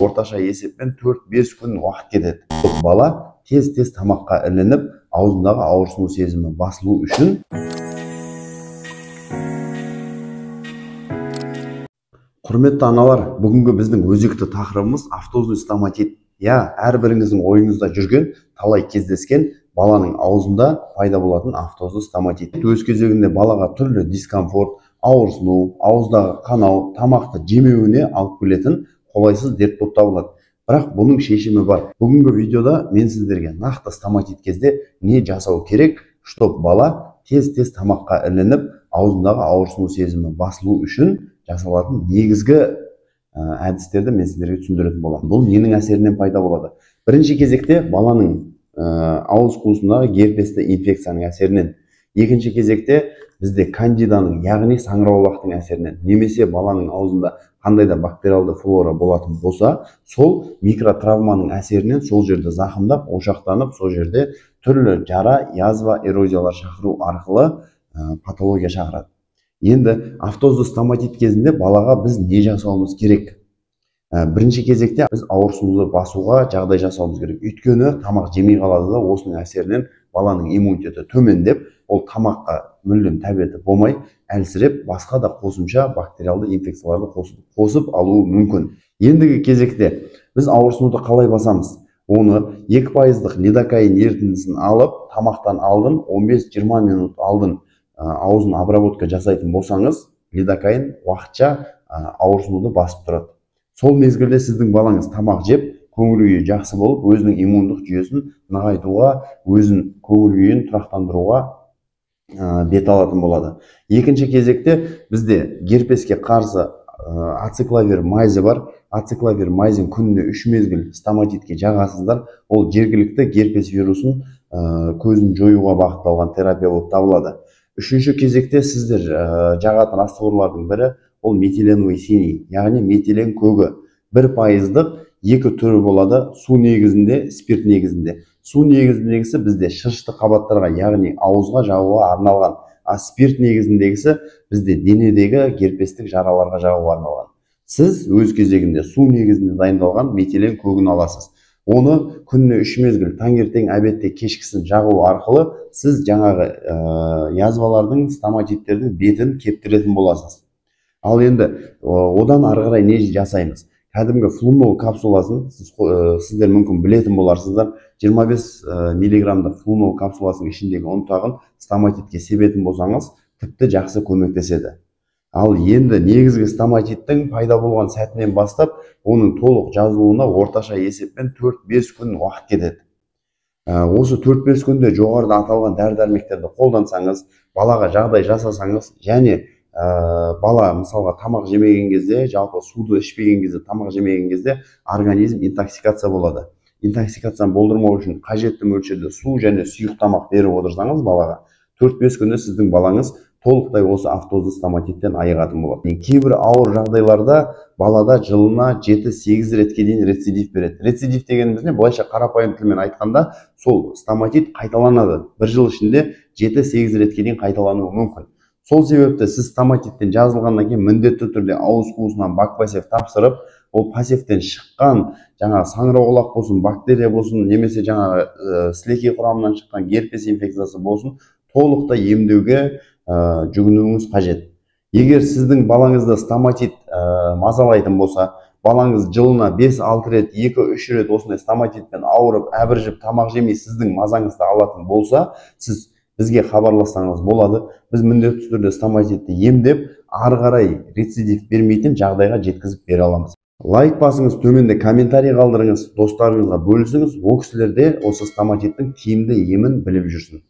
Орташа есеппен 4-5 күн уақыт кетеді. Бала тез-тез тамаққа ілініп, аузындағы ауырсыну сезімі басылу үшін Құрметті аналар, бүгінгі біздің өзекті тақырыбымыз афтозный стоматит. Я, әрбіріңіздің ойыңызда жүрген, талай кездескен баланың аузында пайда болатын афтозды стоматит. Өз кезегінде балаға түрлі дискомфорт, ауырсыну, ауыздағы қанау, тамақты жемеуіне алып келетін қолайсыз дерт болып табылады. Бірақ бұның шешімі бар. Бүгінгі видеода мен сіздерге нақты стоматит кезде не жасау керек, чтоб бала тез-тез тамаққа ілініп, аузындағы ауырсыну сезімі басылу үшін жасалатын негізгі әдістерді мен сіздерге түсіндіретін боламын. Бұл ненің әсерінен пайда болады? Бірінші кезекте баланың ауыз қуысындағы герпесті инфекцияның әсерінен. Екінші кезекте бізде кандиданың, яғни саңырауқұлақтың әсерінен, немесе баланың аузында қандай да бактериалды флора болатын болса, сол микротравманың әсерінен сол жерде зақымдап, ошақтанып, сол жерде түрлі жара, язва, эрозиялар шақыру арқылы патология шақырады. Енді афтозды стоматит кезінде балаға біз не жасауымыз керек? Бірінші кезекте біз ауырсынуды басуға жағдай жасауымыз керек. Өйткені тамақ жемей қалады да, осының әсерінен баланың иммунитеті төмендеп, ол тамаққа мүлдем тәбеті болмай, әлсіреп, басқа да қосымша бактериалды инфекцияларды қосып алуы мүмкін. Ендігі кезекте біз ауырсынуды қалай басамыз? Оны 2% лидокаин ерітіндісін алып, тамақтан алдын 15-20 минут алдын аузын обработка жасайтын болсаңыз, лидокаин уақытша ауырсынуды басып тұрады. Сол мезгілде сіздің балаңыз тамақ жеп, көңіл күйі жақсы болып, өзінің иммундық жүйесін нығайтуға, өзін көңіл күйін тұрақтандыруға бет алатын болады. Екінші кезекте бізде герпеске қарсы ацикловир майзі бар. Ацикловир майзін күніне 3 мезгіл стоматитке жағасыздар. Ол жергілікті герпес вирусын көзін жоюға бағытталған терапия болып табылады. Үшінші кезекте сіздер жағатын растворлардың бірі ол метиленовый синий, яғни метилен көгі. 1% екі түрі болады, су негізінде, спирт негізінде. Су негізіндегісі бізде шырышты қабаттарға, яғни ауызға жағуға арналған, а спирт негізіндегісі бізде денедегі герпестік жараларға жағуға арналған. Сіз өз кезегінде су негізінде дайындалған метилен көгін аласыз. Оны күніне 3 мезгіл таңертең, обедте, кешкісін жағу арқылы сіз жаңағы язвалардың, стоматиттердің бетін кептіретін боласыз. Ал енді одан ары қарай не жасаймыз? Кәдімгі флунол капсуласын сіздер мүмкін білетін боларсыздар. 25 миллиграммдық флунол капсуласының ішіндегі ұнтағын стоматитке себетін болсаңыз, тіпті жақсы көмектеседі. Ал енді негізгі стоматиттің пайда болған сәтінен бастап, оның толық жазылуына орташа есеппен 4-5 күн уақыт кетеді. Осы 4-5 күнде жоғарыда аталған дәрі-дәрмектерді қолдансаңыз, балаға жағдай жасасаңыз, және бала мысалға тамақ жемеген кезде, жалпы суды ішпеген кезде, тамақ жемеген кезде организм интоксикация болады. Интоксикацияны болдырмау үшін қажетті мөлшерде су және сұйық тамақ беріп отырсаңыз балаға, 4-5 күнде сіздің балаңыз толықтай осы афтозды стоматиттен айығатын болады. Кейбір ауыр жағдайларда балада жылына 7-8 ретке дейін рецидив береді. Рецидив дегеніміз не? Былайша қарапайым тілмен айтқанда, сол стоматит қайталанады. Бір жыл ішінде 7-8 ретке дейін қайталануы мүмкін. Сол себепті сіз стоматиттен жазылғаннан кейін міндетті түрде ауыз қуысынан бакпасев тапсырып, ол пасевтен шыққан жаңағы саңырауқұлақ болсын, бактерия болсын, немесе жаңағы сілекей құрамынан шыққан герпес инфекциясы болсын, толықтай емдеуге жүгінуіңіз қажет. Егер сіздің балаңызды стоматит мазалайтын болса, балаңыз жылына 5-6 рет, 2-3 рет осындай стоматитпен ауырып, әбіржіп, тамақ жемей сіздің мазаңызды алатын болса, сіз бізге хабарлассаңыз болады. Біз міндетті түрде стоматитті емдеп, ары қарай рецидив бермейтін жағдайға жеткізіп бере аламыз. Лайк басыңыз, төменде комментарий қалдырыңыз, достарыңызға бөлісіңіз, ол кісілер де осы стоматиттің тиімді емін біліп жүрсін.